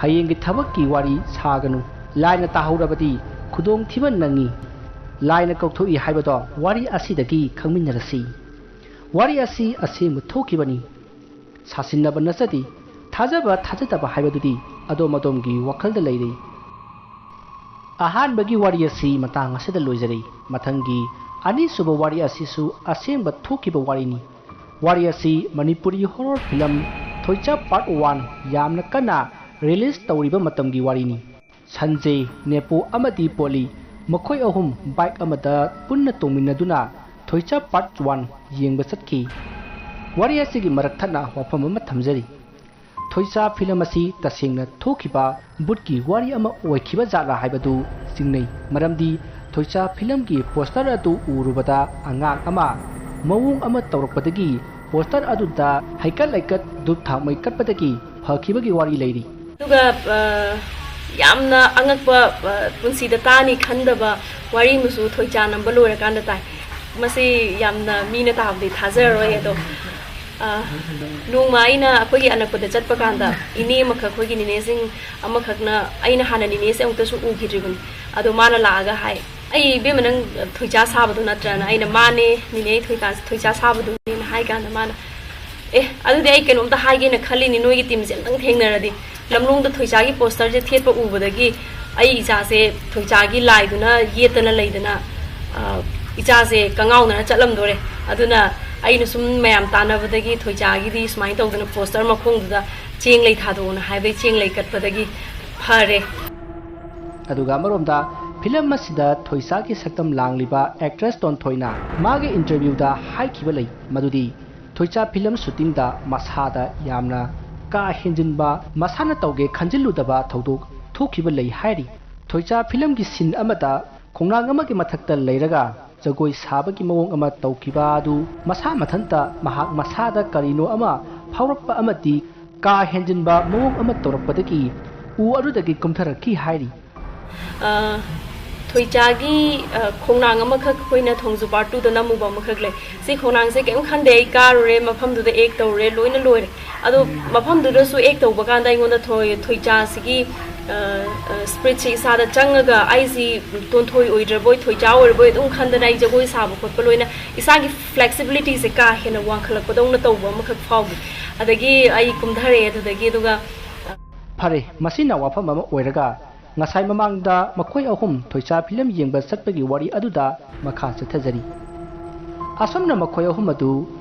ꯍꯌꯦꯡꯒꯤ ꯊꯕꯛꯀꯤ ꯋꯥꯔꯤ ꯁꯥꯒꯅꯨ, ꯂꯥꯏꯅ ꯇꯥꯍꯧꯔꯕꯗꯤ ꯈꯨꯗꯣꯡꯊꯤꯕ ꯅꯪꯉꯤ, ꯂꯥꯏꯅ ꯀꯧꯊꯣꯛꯏ ꯍꯥꯏꯕꯗꯣ ꯋꯥꯔꯤ ꯑꯁꯤꯗꯒꯤ ꯈꯪꯃꯤꯟꯅꯔꯁꯤ꯫ ꯋꯥꯔꯤ ꯑꯁꯤ ꯑꯁꯦꯡꯕ ꯊꯣꯛꯈꯤꯕꯅꯤ꯫ ꯁꯥꯁꯤꯟꯅꯕ ꯅꯠꯆꯗꯦ꯫ ꯊꯥꯖꯕ ꯊꯥꯖꯗꯕ ꯍꯥꯏꯕꯗꯨꯗꯤ ꯑꯗꯣꯝ ꯑꯗꯣꯝꯒꯤ ꯋꯥꯈꯜꯗ ꯂꯩꯔꯦ꯫ ꯑꯍꯥꯟꯕꯒꯤ ꯋꯥꯔꯤ ꯑꯁꯤ ꯃꯇꯥꯡ ꯑꯁꯤꯗ ꯂꯣꯏꯖꯔꯦ꯫ ꯃꯊꯪꯒꯤ ꯑꯅꯤꯁꯨꯕ ꯋꯥꯔꯤ ꯑꯁꯤꯁꯨ ꯑꯁꯦꯡꯕ ꯊꯣꯛꯈꯤꯕ ꯋꯥꯔꯤꯅꯤ꯫ ꯋꯥꯔꯤ ꯑꯁꯤ Manipuri horror film ꯊꯣꯏꯆꯥ part one ꯌꯥꯝꯅ ꯀꯟꯅ release ꯇꯧꯔꯤꯕ ꯃꯇꯝꯒꯤ ꯋꯥꯔꯤꯅꯤ꯫ ꯁꯟꯖꯦ, ꯅꯦꯄꯣ ꯑꯃꯗꯤ ꯄꯣꯂꯤ, ꯃꯈꯣꯏ ꯑꯍꯨꯝ bike ꯑꯃꯗ ꯄꯨꯟꯅ ꯇꯣꯡꯃꯤꯟꯅꯗꯨꯅ ꯊꯣꯏꯆꯥ part one ꯌꯦꯡꯕ ꯆꯠꯈꯤ꯫ ꯋꯥꯔꯤ ꯑꯁꯤꯒꯤ ꯃꯔꯛ ꯊꯠꯅ ꯋꯥꯐꯝ ꯑꯃ ꯊꯝꯖꯔꯤ꯫ ꯊꯣꯏꯆꯥ film ꯑꯁꯤ ꯇꯁꯦꯡꯅ ꯊꯣꯛꯈꯤꯕ ꯚꯨꯠꯀꯤ ꯋꯥꯔꯤ ꯑꯃ ꯑꯣꯏꯈꯤꯕ ꯖꯥꯠꯂꯥ ꯍꯥꯏꯕꯗꯨ ꯆꯤꯡꯅꯩ꯫ ꯃꯔꯝꯗꯤ ꯊꯣꯏꯆꯥ filmꯒꯤ poster ꯑꯗꯨ ꯎꯔꯨꯕꯗ ꯑꯉꯥꯡ ꯑꯃ ꯃꯑꯣꯡ ꯑꯃ ꯇꯧꯔꯛꯄꯗꯒꯤ ꯄꯣꯁꯇꯔ ꯑꯗꯨꯗ ꯍꯩꯀꯠ ꯂꯩꯀꯠ ꯙꯨꯞ ꯊꯥꯎꯃꯩ ꯀꯠꯄꯗꯒꯤ ꯐꯈꯤꯕꯒꯤ ꯋꯥꯔꯤ ꯂꯩꯔꯤ꯫ ꯑꯗꯨꯒ ꯌꯥꯝꯅ ꯑꯉꯛꯄ, ꯄꯨꯟꯁꯤꯗ ꯇꯥꯅꯤ ꯈꯟꯗꯕ ꯋꯥꯔꯤ ꯑꯃꯁꯨ ꯊꯣꯏꯆꯥ ꯅꯝꯕ ꯂꯣꯏꯔꯀꯥꯟꯗ ꯇꯥꯏ꯫ ꯃꯁꯤ ꯌꯥꯝꯅ ꯃꯤꯅ ꯇꯥꯕꯗꯤ ꯊꯥꯖꯔꯔꯣꯏ꯫ ꯑꯗꯣ ꯅꯣꯡꯃ ꯑꯩꯅ ꯑꯩꯈꯣꯏꯒꯤ ꯑꯅꯛꯄꯗ ꯆꯠꯄ ꯀꯥꯟꯗ ꯏꯅꯦ ꯑꯃꯈꯛ, ꯑꯩꯈꯣꯏꯒꯤ ꯅꯤꯅꯦꯁꯤꯡ ꯑꯃꯈꯛꯅ, ꯑꯩꯅ ꯍꯥꯟꯅ ꯅꯤꯅꯦꯁꯦ ꯑꯃꯨꯛꯇꯁꯨ ꯎꯈꯤꯗ꯭ꯔꯤꯕꯅꯤ꯫ ꯑꯗꯣ ꯃꯥꯅ ꯂꯥꯛꯑꯒ ꯍꯥꯏ, "ꯑꯩ, ꯏꯕꯦꯝꯃ, ꯅꯪ ꯊꯣꯏꯆꯥ ꯁꯥꯕꯗꯣ ꯅꯠꯇ꯭ꯔꯅ?" ꯑꯩꯅ, "ꯃꯥꯅꯦ ꯅꯤꯅꯦ, ꯑꯩ ꯊꯣꯏꯆꯥ ꯊꯣꯏꯆꯥ ꯁꯥꯕꯗꯨꯅꯦꯅ" ꯍꯥꯏ ꯀꯥꯟꯗ ꯃꯥꯅ, "ꯑꯦ, ꯑꯗꯨꯗꯤ ꯑꯩ ꯀꯩꯅꯣꯝꯇ ꯍꯥꯏꯒꯦꯅ ꯈꯜꯂꯤꯅꯤ, ꯅꯣꯏꯒꯤ ꯇꯤꯝꯁꯦ ꯑꯝꯇꯪ ꯊꯦꯡꯅꯔꯗꯤ꯫ ꯂꯝꯂꯣꯡꯗ ꯊꯣꯏꯆꯥꯒꯤ ꯄꯣꯁꯇꯔꯁꯦ ꯊꯦꯠꯄ ꯎꯕꯗꯒꯤ ꯑꯩ ꯏꯆꯥꯁꯦ ꯊꯣꯏꯆꯥꯒꯤ ꯂꯥꯏꯗꯨꯅ ꯌꯦꯠꯇꯅ ꯂꯩꯗꯅ, ꯏꯆꯥꯁꯦ ꯀꯉꯥꯎꯅꯅ ꯆꯠꯂꯝꯗꯣꯔꯦ꯫ ꯑꯗꯨꯅ ꯑꯩꯅ ꯁꯨꯝ ꯃꯌꯥꯝ ꯇꯥꯟꯅꯕꯗꯒꯤ ꯊꯣꯏꯆꯥꯒꯤꯗꯤ ꯁꯨꯃꯥꯏꯅ ꯇꯧꯗꯅ ꯄꯣꯁꯇꯔ ꯃꯈꯣꯡꯗꯨꯗ ꯆꯦꯡ ꯂꯩ ꯊꯥꯗꯣꯛꯑꯣꯅ ꯍꯥꯏꯕꯩ ꯆꯦꯡ ꯂꯩ ꯀꯠꯄꯗꯒꯤ ꯐꯔꯦ꯫" ꯑꯗꯨꯒ ꯑꯃꯔꯣꯝꯗ ꯐꯤꯂꯝ ꯑꯁꯤꯗ ꯊꯣꯏꯆꯥꯒꯤ ꯁꯛꯇꯝ ꯂꯥꯡꯂꯤꯕ ꯑꯦꯛꯇ꯭ꯔꯦꯁ ꯇꯣꯟꯊꯣꯏꯅ ꯃꯥꯒꯤ ꯏꯟꯇꯔꯚ꯭ꯌꯨꯗ ꯍꯥꯏꯈꯤꯕ ꯂꯩ, ꯃꯗꯨꯗꯤ ꯊꯣꯏꯆꯥ ꯐꯤꯂꯝ ꯁꯨꯇꯤꯡꯗ ꯃꯁꯥꯗ ꯌꯥꯝꯅ ꯀꯥ ꯍꯦꯟꯖꯤꯟꯕ, ꯃꯁꯥꯅ ꯇꯧꯒꯦ ꯈꯟꯖꯤꯜꯂꯨꯗꯕ ꯊꯧꯗꯣꯛ ꯊꯣꯛꯈꯤꯕ ꯂꯩ ꯍꯥꯏꯔꯤ꯫ ꯊꯣꯏꯆꯥ ꯐꯤꯂꯝꯒꯤ ꯁꯤꯟ ꯑꯃꯗ ꯈꯣꯡꯅꯥꯡ ꯑꯃꯒꯤ ꯃꯊꯛꯇ ꯂꯩꯔꯒ ꯖꯒꯣꯏ ꯁꯥꯕꯒꯤ ꯃꯑꯣꯡ ꯑꯃ ꯇꯧꯈꯤꯕ ꯑꯗꯨ ꯃꯁꯥ ꯃꯊꯟꯇ ꯃꯍꯥꯛ ꯃꯁꯥꯗ ꯀꯔꯤꯅꯣ ꯑꯃ ꯐꯥꯎꯔꯛꯄ ꯑꯃꯗꯤ ꯀꯥ ꯍꯦꯟꯖꯤꯟꯕ ꯃꯑꯣꯡ ꯑꯃ ꯇꯧꯔꯛꯄꯗꯒꯤ ꯎ ꯑꯗꯨꯗꯒꯤ ꯀꯨꯝꯊꯔꯛꯈꯤ ꯍꯥꯏꯔꯤ꯫ ꯊꯣꯏꯆꯥꯒꯤ ꯈꯣꯡꯅꯥꯡ ꯑꯃꯈꯛ ꯑꯩꯈꯣꯏꯅ ꯊꯣꯡꯖꯨ ꯄꯥꯔꯠ ꯇꯨꯗ ꯅꯝꯃꯨꯕ ꯑꯃꯈꯛ ꯂꯩ꯫ ꯁꯤ ꯈꯣꯡꯅꯥꯡꯁꯦ ꯀꯩꯝ ꯈꯟꯗꯦ, ꯑꯩ ꯀꯥꯔꯨꯔꯦ, ꯃꯐꯝꯗꯨꯗ ꯑꯦꯛ ꯇꯧꯔꯨꯔꯦ, ꯂꯣꯏꯅ ꯂꯣꯏꯔꯦ꯫ ꯑꯗꯣ ꯃꯐꯝꯗꯨꯗꯁꯨ ꯑꯦꯛ ꯇꯧꯕ ꯀꯥꯟꯗ ꯑꯩꯉꯣꯟꯗ ꯊꯣꯏ ꯊꯣꯏꯆꯥꯁꯤꯒꯤ ꯁ꯭ꯄꯤꯔꯤꯠꯁꯤ ꯏꯁꯥꯗ ꯆꯪꯉꯒ ꯑꯩꯁꯤ ꯇꯣꯟꯊꯣꯏ ꯑꯣꯏꯗ꯭ꯔꯕꯣꯏ, ꯊꯣꯏꯆꯥ ꯑꯣꯏꯔꯕꯣꯏ ꯑꯗꯨꯝ ꯈꯟꯗꯅ ꯑꯩ ꯖꯒꯣꯏ ꯁꯥꯕ ꯈꯣꯠꯄ ꯂꯣꯏꯅ ꯏꯁꯥꯒꯤ ꯐ꯭ꯂꯦꯛꯁꯤꯕꯤꯂꯤꯇꯤꯁꯦ ꯀꯥ ꯍꯦꯟꯅ ꯋꯥꯡꯈꯠꯂꯛꯄꯗꯧꯅ ꯇꯧꯕ ꯑꯃꯈꯛ ꯐꯥꯎꯈꯤ꯫ ꯑꯗꯒꯤ ꯑꯩ ꯀꯨꯝꯊꯔꯛꯑꯦ ꯑꯗꯨꯗꯒꯤ꯫ ꯑꯗꯨꯒ ꯐꯔꯦ, ꯃꯁꯤꯅ ꯋꯥꯐꯝ ꯑꯃ ꯑꯣꯏꯔꯒ ꯉꯁꯥꯏ ꯃꯃꯥꯡꯗ ꯃꯈꯣꯏ ꯑꯍꯨꯝ ꯊꯣꯏꯆꯥ ꯐꯤꯂꯝ ꯌꯦꯡꯕ ꯆꯠꯄꯒꯤ ꯋꯥꯔꯤ ꯑꯗꯨꯗ ꯃꯈꯥ ꯆꯠꯊꯖꯔꯤ꯫ ꯑꯁꯨꯝꯅ ꯃꯈꯣꯏ ꯑꯍꯨꯝ ꯑꯗꯨ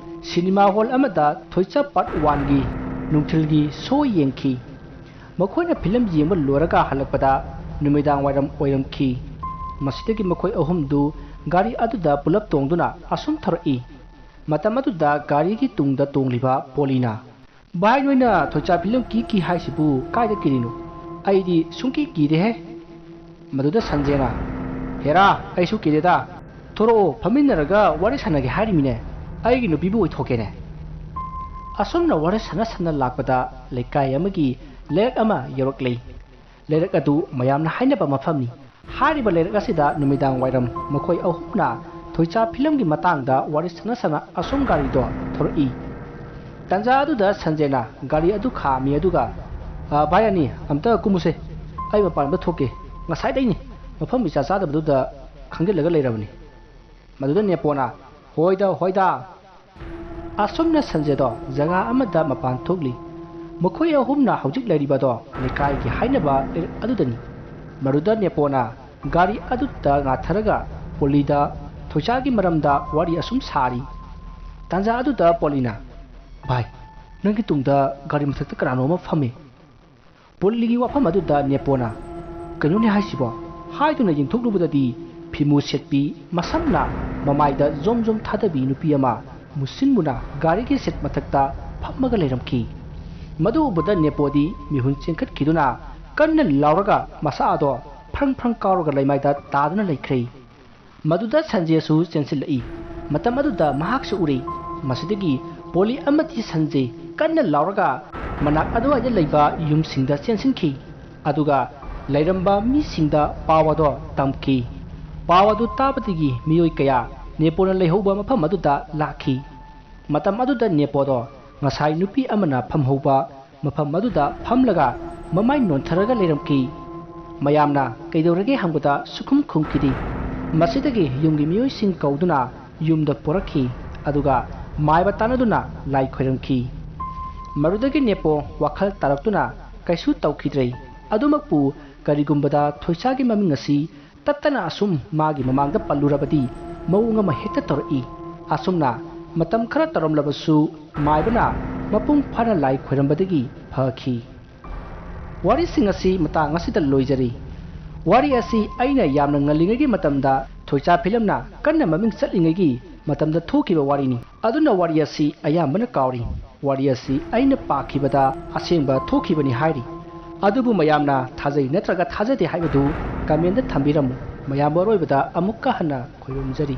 ꯁꯤꯅꯦꯃꯥ ꯍꯣꯜ ꯑꯃꯗ ꯊꯣꯏꯆꯥ ꯄꯥꯔꯠ ꯋꯥꯟꯒꯤ ꯅꯨꯡꯊꯤꯜꯒꯤ ꯁꯣ ꯌꯦꯡꯈꯤ꯫ ꯃꯈꯣꯏꯅ ꯐꯤꯂꯝ ꯌꯦꯡꯕ ꯂꯣꯏꯔꯒ ꯍꯜꯂꯛꯄꯗ ꯅꯨꯃꯤꯗꯥꯡ ꯋꯥꯏꯔꯝ ꯑꯣꯏꯔꯝꯈꯤ꯫ ꯃꯁꯤꯗꯒꯤ ꯃꯈꯣꯏ ꯑꯍꯨꯝꯗꯨ ꯒꯥꯔꯤ ꯑꯗꯨꯗ ꯄꯨꯂꯞ ꯇꯣꯡꯗꯨꯅ ꯑꯁꯨꯝ ꯊꯧꯔꯛꯏ꯫ ꯃꯇꯝ ꯑꯗꯨꯗ ꯒꯥꯔꯤꯒꯤ ꯇꯨꯡꯗ ꯇꯣꯡꯂꯤꯕ ꯄꯣꯂꯤꯅ, "ꯚꯥꯏ, ꯅꯣꯏꯅ ꯊꯣꯏꯆꯥ ꯐꯤꯂꯝ ꯀꯤ ꯀꯤ ꯍꯥꯏꯁꯤꯕꯨ ꯀꯥꯏꯗ ꯀꯤꯔꯤꯅꯣ? ꯑꯩꯗꯤ ꯁꯨꯡꯀꯤ ꯀꯤꯗꯦꯍꯦ꯫" ꯃꯗꯨꯗ ꯁꯟꯖꯦꯅ, "ꯍꯦꯔꯥ, ꯑꯩꯁꯨ ꯀꯤꯗꯦꯗ꯫ ꯊꯣꯔꯛꯑꯣ, ꯐꯝꯃꯤꯟꯅꯔꯒ ꯋꯥꯔꯤ ꯁꯥꯟꯅꯒꯦ ꯍꯥꯏꯔꯤꯃꯤꯅꯦ꯫ ꯑꯩꯒꯤ ꯅꯨꯄꯤꯕꯨ ꯑꯣꯏꯊꯣꯛꯀꯦꯅꯦ꯫" ꯑꯁꯨꯝꯅ ꯋꯥꯔꯤ ꯁꯥꯟꯅ ꯁꯥꯟꯅ ꯂꯥꯛꯄꯗ ꯂꯩꯀꯥꯏ ꯑꯃꯒꯤ ꯂꯩꯔꯛ ꯑꯃ ꯌꯧꯔꯛꯂꯦ꯫ ꯂꯩꯔꯛ ꯑꯗꯨ ꯃꯌꯥꯝꯅ ꯍꯥꯏꯅꯕ ꯃꯐꯝꯅꯤ꯫ ꯍꯥꯏꯔꯤꯕ ꯂꯩꯔꯛ ꯑꯁꯤꯗ ꯅꯨꯃꯤꯗꯥꯡ ꯋꯥꯏꯔꯝ ꯃꯈꯣꯏ ꯑꯍꯨꯝꯅ ꯊꯣꯏꯆꯥ ꯐꯤꯂꯝꯒꯤ ꯃꯇꯥꯡꯗ ꯋꯥꯔꯤ ꯁꯥꯟꯅ ꯁꯥꯟꯅ ꯑꯁꯨꯝ ꯒꯥꯔꯤꯗꯣ ꯊꯧꯔꯛꯏ꯫ ꯇꯥꯟꯖꯥ ꯑꯗꯨꯗ ꯁꯟꯖꯦꯅ ꯒꯥꯔꯤ ꯑꯗꯨ ꯈꯥꯝꯃꯤ ꯑꯗꯨꯒ, "ꯑ, ꯚꯥꯏ ꯑꯅꯤ, ꯑꯝꯇ ꯀꯨꯝꯃꯨꯁꯦ꯫ ꯑꯩ ꯃꯄꯥꯟꯗ ꯊꯣꯛꯀꯦ꯫ ꯉꯁꯥꯏꯗꯩꯅꯤ ꯃꯐꯝ ꯏꯆꯥ ꯆꯥꯗꯕꯗꯨꯗ ꯈꯪꯖꯤꯜꯂꯒ ꯂꯩꯔꯕꯅꯤ꯫" ꯃꯗꯨꯗ ꯅꯦꯄꯣꯅ, "ꯍꯣꯏꯗ, ꯍꯣꯏꯗ꯫" ꯑꯁꯨꯝꯅ ꯁꯟꯖꯦꯗꯣ ꯖꯒꯥ ꯑꯃꯗ ꯃꯄꯥꯟ ꯊꯣꯛꯂꯤ꯫ ꯃꯈꯣꯏ ꯑꯍꯨꯝꯅ ꯍꯧꯖꯤꯛ ꯂꯩꯔꯤꯕꯗꯣ ꯂꯩꯀꯥꯏꯒꯤ ꯍꯥꯏꯅꯕ ꯂꯩꯔꯛ ꯑꯗꯨꯗꯅꯤ꯫ ꯃꯗꯨꯗ ꯅꯦꯄꯣꯅ ꯒꯥꯔꯤ ꯑꯗꯨꯗ ꯉꯥꯊꯔꯒ ꯄꯣꯂꯤꯗ ꯊꯣꯏꯆꯥꯒꯤ ꯃꯔꯝꯗ ꯋꯥꯔꯤ ꯑꯁꯨꯝ ꯁꯥꯔꯤ꯫ ꯇꯥꯟꯖꯥ ꯑꯗꯨꯗ ꯄꯣꯂꯤꯅ, "ꯚꯥꯏ, ꯅꯪꯒꯤ ꯇꯨꯡꯗ ꯒꯥꯔꯤ ꯃꯊꯛꯇ ꯀꯅꯥꯅꯣ ꯑꯃ ꯐꯝꯃꯤ꯫" ꯄꯣꯂꯤꯒꯤ ꯋꯥꯐꯝ ꯑꯗꯨꯗ ꯅꯦꯄꯣꯅ, "ꯀꯩꯅꯣꯅꯦ ꯍꯥꯏꯁꯤꯕꯣ?" ꯍꯥꯏꯗꯨꯅ ꯌꯦꯡꯊꯣꯛꯂꯨꯕꯗꯗꯤ ꯐꯤꯃꯨ ꯁꯦꯠꯄꯤ, ꯃꯁꯝꯅ ꯃꯃꯥꯏꯗ ꯖꯣꯝ ꯖꯣꯝ ꯊꯥꯗꯕꯤ ꯅꯨꯄꯤ ꯑꯃ ꯃꯨꯁꯤꯟ ꯃꯨꯅ ꯒꯥꯔꯤꯒꯤ ꯁꯤꯠ ꯃꯊꯛꯇ ꯐꯝꯃꯒ ꯂꯩꯔꯝꯈꯤ꯫ ꯃꯗꯨ ꯎꯕꯗ ꯅꯦꯄꯣꯗꯤ ꯃꯤꯍꯨꯟ ꯆꯦꯟꯈꯠꯈꯤꯗꯨꯅ ꯀꯟꯅ ꯂꯥꯎꯔꯒ ꯃꯁꯥ ꯑꯗꯣ ꯐ꯭ꯔꯪ ꯐ꯭ꯔꯪ ꯀꯥꯎꯔꯒ ꯂꯩꯃꯥꯏꯗ ꯇꯥꯗꯨꯅ ꯂꯩꯈ꯭ꯔꯦ꯫ ꯃꯗꯨꯗ ꯁꯟꯖꯦꯁꯨ ꯆꯦꯟꯁꯤꯜꯂꯛꯏ꯫ ꯃꯇꯝ ꯑꯗꯨꯗ ꯃꯍꯥꯛꯁꯨ ꯎꯔꯦ꯫ ꯃꯁꯤꯗꯒꯤ ꯄꯣꯂꯤ ꯑꯃꯗꯤ ꯁꯟꯖꯦ ꯀꯟꯅ ꯂꯥꯎꯔꯒ ꯃꯅꯥꯛ ꯑꯗꯨꯋꯥꯏꯗ ꯂꯩꯕ ꯌꯨꯝꯁꯤꯡꯗ ꯆꯦꯟꯁꯤꯟꯈꯤ꯫ ꯑꯗꯨꯒ ꯂꯩꯔꯝꯕ ꯃꯤꯁꯤꯡꯗ ꯄꯥꯎ ꯑꯗꯣ ꯇꯝꯈꯤ꯫ ꯄꯥꯎ ꯑꯗꯨ ꯇꯥꯕꯗꯒꯤ ꯃꯤꯑꯣꯏ ꯀꯌꯥ ꯅꯦꯄꯣꯅ ꯂꯩꯍꯧꯕ ꯃꯐꯝ ꯑꯗꯨꯗ ꯂꯥꯛꯈꯤ꯫ ꯃꯇꯝ ꯑꯗꯨꯗ ꯅꯦꯄꯣꯗꯣ ꯉꯁꯥꯏ ꯅꯨꯄꯤ ꯑꯃꯅ ꯐꯝꯍꯧꯕ ꯃꯐꯝ ꯑꯗꯨꯗ ꯐꯝꯂꯒ ꯃꯃꯥꯏ ꯅꯣꯟꯊꯔꯒ ꯂꯩꯔꯝꯈꯤ꯫ ꯃꯌꯥꯝꯅ ꯀꯩꯗꯧꯔꯒꯦ ꯍꯪꯕꯗ ꯁꯨꯈꯨꯝ ꯈꯨꯝꯈꯤꯗꯦ꯫ ꯃꯁꯤꯗꯒꯤ ꯌꯨꯝꯒꯤ ꯃꯤꯑꯣꯏꯁꯤꯡ ꯀꯧꯗꯨꯅ ꯌꯨꯝꯗ ꯄꯨꯔꯛꯈꯤ꯫ ꯑꯗꯨꯒ ꯃꯥꯏꯕ ꯇꯥꯟꯅꯗꯨꯅ ꯂꯥꯏ ꯈꯣꯏꯔꯝꯈꯤ꯫ ꯃꯗꯨꯗꯒꯤ ꯅꯦꯄꯣ ꯋꯥꯈꯜ ꯇꯥꯔꯛꯇꯨꯅ ꯀꯩꯁꯨ ꯇꯧꯈꯤꯗ꯭ꯔꯦ꯫ ꯑꯗꯨꯃꯛꯄꯨ ꯀꯔꯤꯒꯨꯝꯕꯗ ꯊꯣꯏꯁꯥꯒꯤ ꯃꯃꯤꯡ ꯑꯁꯤ ꯇꯠꯇꯅ ꯑꯁꯨꯝ ꯃꯥꯒꯤ ꯃꯃꯥꯡꯗ ꯄꯜꯂꯨꯔꯕꯗꯤ ꯃꯑꯣꯡ ꯑꯃ ꯍꯦꯛꯇ ꯇꯧꯔꯛꯏ꯫ ꯑꯁꯨꯝꯅ ꯃꯇꯝ ꯈꯔ ꯇꯧꯔꯝꯂꯕꯁꯨ ꯃꯥꯏꯕꯅ ꯃꯄꯨꯡ ꯐꯥꯅ ꯂꯥꯏ ꯈꯣꯏꯔꯝꯕꯗꯒꯤ ꯐꯈꯤ꯫ ꯋꯥꯔꯤꯁꯤꯡ ꯑꯁꯤ ꯃꯇꯥꯡ ꯑꯁꯤꯗ ꯂꯣꯏꯖꯔꯤ꯫ ꯋꯥꯔꯤ ꯑꯁꯤ ꯑꯩꯅ ꯌꯥꯝꯅ ꯉꯜꯂꯤꯉꯩꯒꯤ ꯃꯇꯝꯗ ꯊꯣꯏꯆꯥ ꯐꯤꯂꯝꯅ ꯀꯟꯅ ꯃꯃꯤꯡ ꯆꯠꯂꯤꯉꯩꯒꯤ ꯃꯇꯝꯗ ꯊꯣꯛꯈꯤꯕ ꯋꯥꯔꯤꯅꯤ꯫ ꯑꯗꯨꯅ ꯋꯥꯔꯤ ꯑꯁꯤ ꯑꯌꯥꯝꯕꯅ ꯀꯥꯎꯔꯤ꯫ ꯋꯥꯔꯤ ꯑꯁꯤ ꯑꯩꯅ ꯄꯥꯈꯤꯕꯗ ꯑꯁꯦꯡꯕ ꯊꯣꯛꯈꯤꯕꯅꯤ ꯍꯥꯏꯔꯤ꯫ ꯑꯗꯨꯕꯨ ꯃꯌꯥꯝꯅ ꯊꯥꯖꯩ ꯅꯠꯇ꯭ꯔꯒ ꯊꯥꯖꯗꯦ ꯍꯥꯏꯕꯗꯨ comment ꯊꯝꯕꯤꯔꯝꯃꯨ꯫ ꯃꯌꯥꯝꯕꯨ ꯑꯔꯣꯏꯕꯗ ꯑꯃꯨꯛꯀ ꯍꯟꯅ ꯈꯣꯏꯔꯨꯝꯖꯔꯤ꯫